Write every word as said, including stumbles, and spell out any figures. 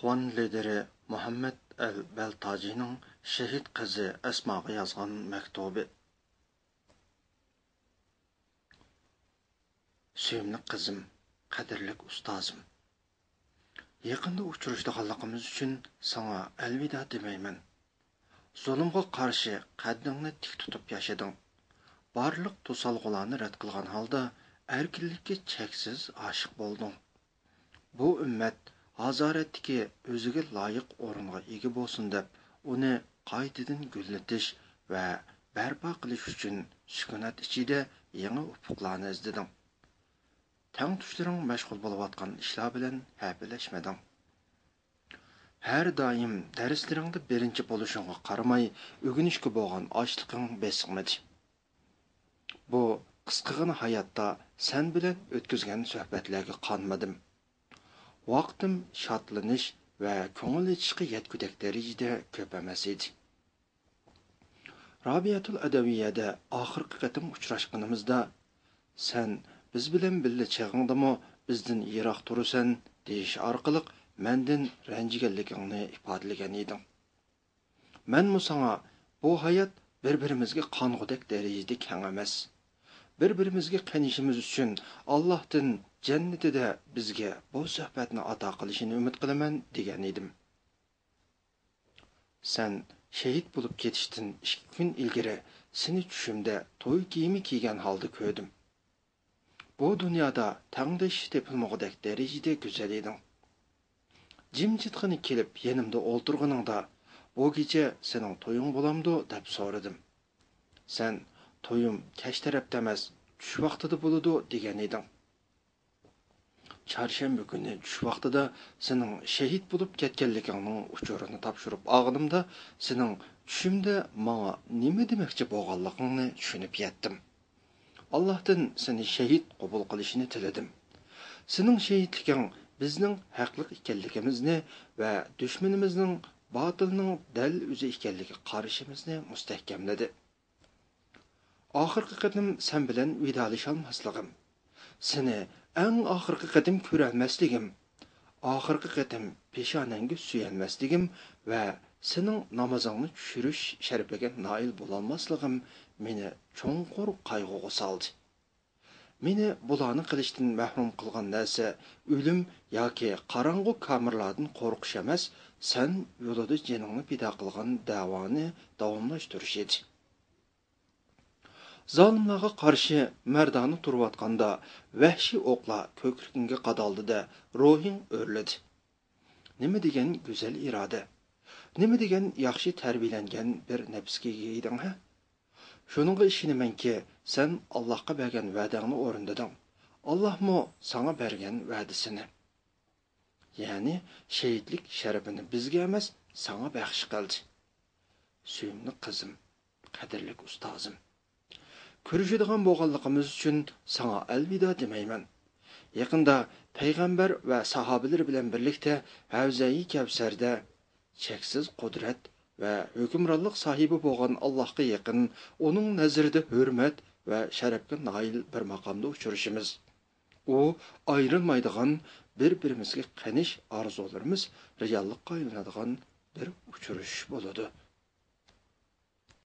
ئافغان لىدىرى مۇھەممەد ئەل بەلتاجىنىڭ شېھىت قىزى ئەسماغا يازغان مەكتۇبى. سۆيۈملۈك قىزىم، قەدىرلىك ئۇستازىم. يېقىندا ئۇچرىشىدىغانلىقىمىز ئۈچۈن ساڭا ئەلۋىدا دېمەيمەن. زۇلۇمغا قارشى قەددىڭنى تىك تۇتۇپ ياشىدىڭ. بارلىق توسالغۇلارنى رەت قىلغان ھالدا ئەركىنلىككە چەكسىز ئاشىق بولدۇڭ. بۇ ئۈممەت ھازارەتتىكى ئۆزىگە لايىق ئورۇنغا ئىگە بولسۇن دەپ، ئۇنى قايتىدىن گۈللىتىش ۋە بەرپا قىلىش ئۈچۈن سۈكۈنات ئىچىدە يېڭى ئۇپۇقلارنى ئىزدىدىڭ. تەڭتۇشلىرىڭ مەشغۇل بولۇۋاتقان ئىشلار بىلەن ھەپىلەشمىدىڭ. ھەر دائىم دەرسلىرىڭدە بىرىنچى بولۇشۇڭغا قارىماي، ئۆگىنىشكە بولغان ئاشلىقىڭ بېسىقمىدى. بۇ قىسقىغىنا ھاياتتا سەن بىلەن ئۆتكۈزگەن سۆھبەتلەرگە قانمىدىم. ۋاقتىم شادلىنىش ۋە كۆڭۈل ئېچىشقا يەتكۈدەك دەرىجىدە كۆپ ئەمەس ئىدى. رابىيەتۇل ئەدەۋىيەدە ئاخىرقى قېتىم ئۇچراشقىنىمىزدا، سەن بىز بىلەن بىللە چېغىڭدىمۇ بىزدىن يىراق تۇرىسەن دېيىش ئارقىلىق مەندىن رەنجىگەنلىكىڭنى ئىپادىلىگەن ئىدىڭ. مەنمۇ ساڭا بۇ ھايات بىر-بىرىمىزگە قانغۇدەك دەرىجىدە كەڭ ئەمەس. بىر-بىرىمىزگە قېنىشىمىز ئۈچۈن ئاللاھتىن جەننىتىدە بىزگە بۇ سۆھبەتنى ئاتا قىلىشىنى ئۈمىد قىلىمەن، دېگەن ئىدىم. سەن شېھىت بولۇپ كېتىشتىن ئىككى كۈن ئىلگىرى سېنى چۈشۈمدە توي كىيىمى كىيگەن ھالدا كۆردۈم. بۇ دۇنيادا تەڭدىشى تېپىلمىغۇدەكى دەرىجىدە گۈزەل ئىدىڭ. جىمجىتقىنە كېلىپ يېنىمدا ئولتۇرغىنىڭدا، «بۇ كېچە سېنىڭ تويۇڭ بولامدۇ؟» دەپ سورىدىم. سەن، «تويۇم كەچ تەرەپتە ئەمەس، چۈش ۋاقتىدا بولىدۇ» دېگەن ئىدىڭ. چارشەنبە كۈنى چۈش ۋاقتىدا سېنىڭ شېھىت بولۇپ كەتكەنلىكىڭنىڭ ئۇچۇرىنى تاپشۇرۇپ ئالغىنىمدا، سېنىڭ چۈشۈمدە ماڭا نېمە دېمەكچى بولغانلىقىڭنى چۈشىنىپ يەتتىم. ئاللاھتىن سېنى شېھىت قوبۇل قىلىشىنى تىلىدىم. سېنىڭ شېھىتلىكىڭ بىزنىڭ ھەقلىق ئىكەنلىكىمىزنى ۋە دۈشمىنىمىزنىڭ باتىلنىڭ دەل ئۆزى ئىكەنلىكى قارىشىمىزنى مۇستەھكەملىدى. ئاخىرقى قېتىم سەن بىلەن ۋىدالىشالماسلىقىم، سېنى ئەڭ ئاخىرقى قېتىم كۆرەلمەسلىكىم، ئاخىرقى قېتىم پېشانەڭگە سۆيەلمەسلىكىم ۋە سېنىڭ نامىزىڭنى چۈشۈرۈش شەرىپىگە نائىل بولالماسلىقىم مېنى چوڭقۇر قايغۇغا سالدى. مېنى بۇلارنى قىلىشتىن مەھرۇم قىلغان نەرسە ئۆلۈم ياكى قاراڭغۇ كامېرلاردىن قورقۇش ئەمەس، سەن يولىدا جېنىڭنى پىدا قىلغان دەۋانى داۋاملاشتۇرۇش ئىدى. زالىملارغا قارشى مەردانە تۇرۇۋاتقاندا، ۋەھشىي ئوقلار كۆكرىكىڭگە قادالدى-دە، روھىڭ ئۆرلىدى. نېمە دېگەن گۈزەل ئىرادە! نېمە دېگەن ياخشى تەربىيەلەنگەن بىر نەپسكە ئىگە ئىدىڭ، ھە؟ شۇنىڭغا ئىشىنىمەنكى، سەن ئاللاھقا بەرگەن ۋەدەڭنى ئورۇندىدىڭ. ئاللاھمۇ ساڭا بەرگەن ۋەدىسىنى، يەنى شېھىتلىك شەرىپىنى بىزگە ئەمەس، ساڭا بەخش قىلدى. سۆيۈملۈك قىزىم، قەدىرلىك ئۇستازىم. كۆرۈشىدىغان بولغانلىقىمىز ئۈچۈن ساڭا ئەلۋىدا دېمەيمەن. يېقىندا پەيغەمبەر ۋە ساھابىلىرى بىلەن بىرلىكتە ھەۋزەيى كەۋسەردە چەكسىز قۇدرەت ۋە ھۆكۈمرانلىق ساھىبى بولغان ئاللاھقا يېقىن، ئۇنىڭ نەزىرىدە ھۆرمەت ۋە شەرەپكە نائىل بىر ماقامدا ئۇچرىشىمىز. ئۇ ئايرىلمايدىغان، بىر-بىرىمىزگە قېنىش ئارزۇلىرىمىز رېئاللىققا ئايلىنىدىغان بىر ئۇچرىشىش بولىدۇ.